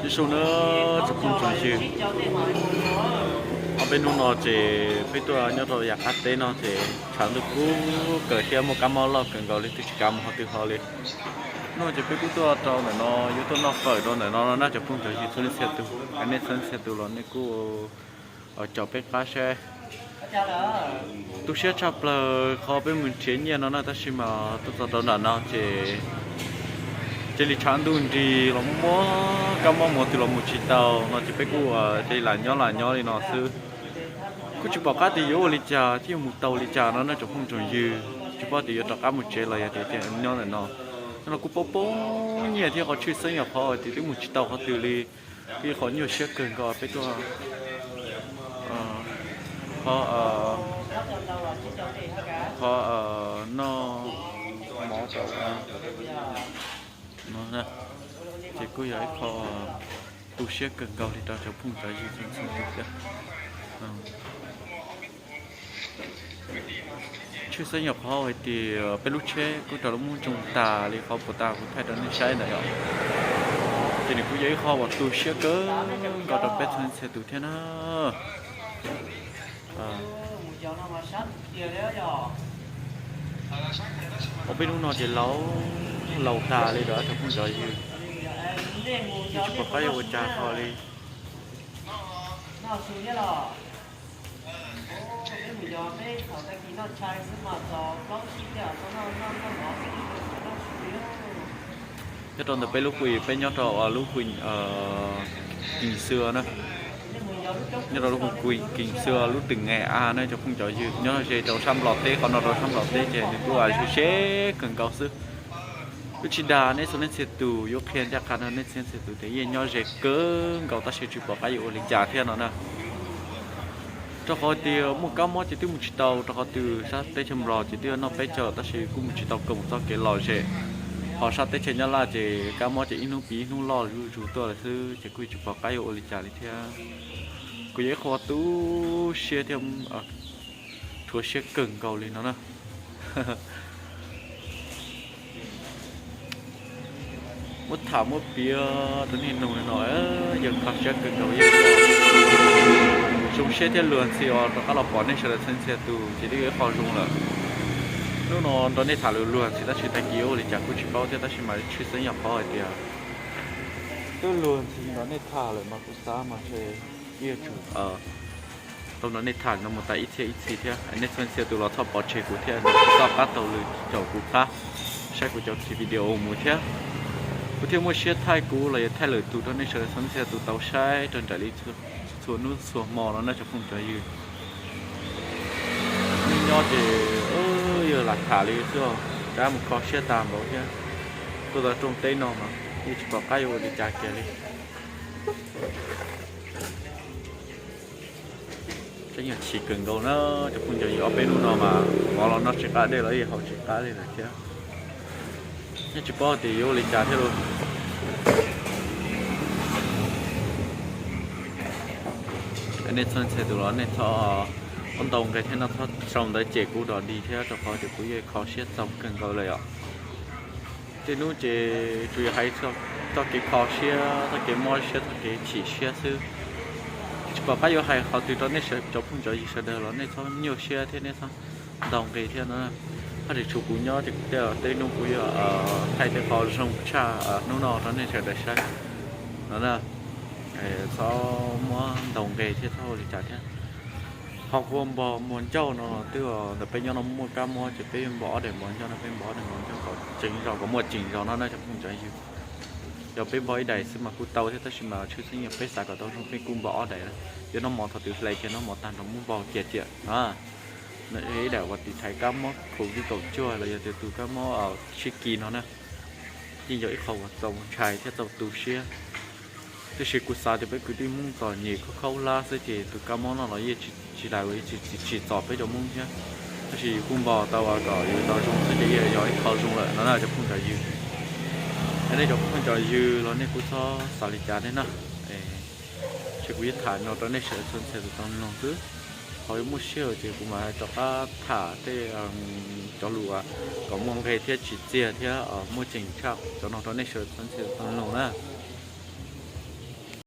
Zoo na tsoom phooj tsoom ywg, ob peb hnub no ces peb tuaj nyob rau yav qab teb no ces tshav ntuj kub kawg thiab muaj kab mob loj kawg nkaus li, twb tsis kav mus qhov twg hlo li. Hnub no ces peb kuj tuaj rau ntawm no, yuav tuaj noj fawm rau ntawm no no na tsoom phooj tsoom ywg txhua leej txhia tus, nej txhua leej txhia tus los nej kuj caum peb qab saib. Tu siab tshaj plaws qhov peb mus nrhiav nyiaj no na, tab sis mas tuaj txog rau nram no ces cia li tshav ntuj nrig los muaj kab mob mus qhov twg los mus tsis tau no ces peb kuj cia li lam nyob lam nyob li no xwb. Kuj tsis pom qab tias yuav ua li cas thiab yuav mus tau li cas no na tsoom phooj tsoom ywg, tsis paub tias yuav rov qab mus tsev los yog tias nyob ntawm no. Nyob no kuj poob poob nyiaj thiab qhov tshwj xeeb yog qhov tias twb mus tsis tau qhov twg li, kuj yog qhov nyuaj siab kawg nkaus peb tuaj qhov, qhov noj mov no, ces kuj yog ib qho tu siab kawg nkaus li rau cov phooj cov ywg txhua txhua tus thiab. Tshwj xeeb yog qhov hais tias peb lub tsheb kuj raws lub mob ntsoog tas li qhov puas tas kuv thaij rau nej saib ntawd yom. Ces nws kuj yog ib qho uas tu siab kawg nkaus rau peb txhua txhia tus thiab na. Ob peb hnub no ces laus laus tas li lawm cov phooj cov ywg, tsis pom qab yuav ua cas hlo li. Nyob rau ntawm peb lub qhwv, peb nyob rau lub qhwv Kis Xwb na, nyob rau lub qhwv Kis Xwb lub twm Nqes A na cov phooj cov ywg, nyob ze rau sab Nplog teb, qhov no rau sab Nplog teb ces nws kuj zoo siab kawg nkaus xwb. Kuj tsis dag nej txhua leej txhia tus, yuav qhia ncaj qha rau nej txhua leej txhia tus tias yeej nyob ze kawg nkaus tab sis tsis pom qab yuav ua li cas thiab no na. Rau qhov tias muaj kab mob ces twb mus tsis tau, rau qhov twg sab teb chaws Nplog ces twb yuav noj peb caug tab sis kuj mus tsis tau kawg mus txoj kev lom zem. Ho sab teb chaws Nyab Laj ces kab mob ces ib hnub piv ib hnub loj zuj zus tuaj lawm xwb ces kuj tsis pom qab yuav ua li cas li thiab. Kuj yog ib qho tu siab thiab rhuav siab kawg nkaus li no na. Muab tham muab piav rau nej mloog li no, yog kho siab kawg nkaus, zoo siab thiab luag ntxhi os rov qab los pom nej sawv daws txhua txhia tus ces twb yog ib qho zoo lawm. Hnub no nrog nej tham lus luag ntxhi tab sis tag kis ua li cas kuj tsis paub thiab tab sis mas tshwj xeeb yog qhov hais tias twb luag ntxhi nrog nej tham lawm mas kuv xav mas ntshe yuav tsum tau nrog nej tham no mus tas ib txhia ib txhis thiab. Nej txhua txhia tus los txhob pov tseg kuv thiab, txhob pab taug lw caum kuv qab saib kuv cov video mus thiab. Kuv thiaj muaj siab thaij kuv los yog thaij lwm tus rau nej sawv daws txhua txhia tus tau saib raws nraim li txhua hnub txhua hmo no na cov phooj cov ywg. Nyob nyob ces yog lam tham li xwb, rov mus kho siab tag npaum thiab. Tuaj tau rooj teb no mas yeej tsis pom qab yuav ua li cas kiag li. Tseeb yog chim kawg nkaus na cov phooj cov ywg, ob peb hnub no mas mov los noj tsis qab, dej los yeej haus tsis qab li lawm thiab. Yeej tsis paub tias yuav ua li cas thiab lauj. Nej txhua txhia tus los nej txhob ua ntau nqe thiab no, txhob sau ntawv cem kuv dog dig thiab rau qhov tias kuv yeej kho siab txaus kawg nkaus lawm yom. Tej hnub ces tsuas yog hais txoj kev kho siab, txoj kev mob siab, txoj kev chim siab xwb. Tsis pom qab yuav hais qhov twg rau nej cov phooj cov ywg sawv daws los nej txhob nyuaj siab thiab nej txhob ntau nqe thiab no. Haj tseem tshuav kuv nyob ces tej hnub kuv yuav thaij tej qho zoo tshaj hnub no rau nej sawv daws saib no na. Txhob muab ntau nqe thiab txhob ua li cas thiab. Ho kuv npog mos ncauj no twb ntawm peb nyob no muaj kab mob ces peb npog ob daim mos ncauj no, peb npog ob daim mos ncauj kom tseem zog, kom muaj tseem zog no na cov phooj cov ywg. Yog peb npog ib daim xwb mas kuj tau thiab tab sis mas tshwj xeeb yog peb xav kom tau zoo peb kuj npog ob daim na. Yog noj mov thaum twg hlais kiag noj mov tag nrho muab npog kiag tiam. Ib daim uas tiv thaiv kab mob covid kaum cuaj los yog tias tus kab mob sib kis no na, yeej yog ib qho uas txaus ntshai thiab txaus tu siab. Tiam sis kuv xav tias peb kwv tij Hmoob txom nyem khaub khaub hlab xwb ces tus kab mob no los yeej tsis hlais ua tsis txom peb cov Hmoob thiab. Tab sis yus kuj npog tau kom yus tau zoo xwb ces yeej yog ib qho zoo lawm no na cov phooj cov ywg. Nej cov phooj cov ywg los nej kuj txhob xav li cas thiab na. Ces kuv yuav tham no rau nej sawv daws txhua txhia tus tau mloog xwb. Ho yuav muaj sij hawm ces kuv mam rov qab tham tej cov lus kom muaj nqe thiab tsim txiaj thiab muaj tseem tshaj cov no rau nej sawv daws txhua txhia tus tau mloog na.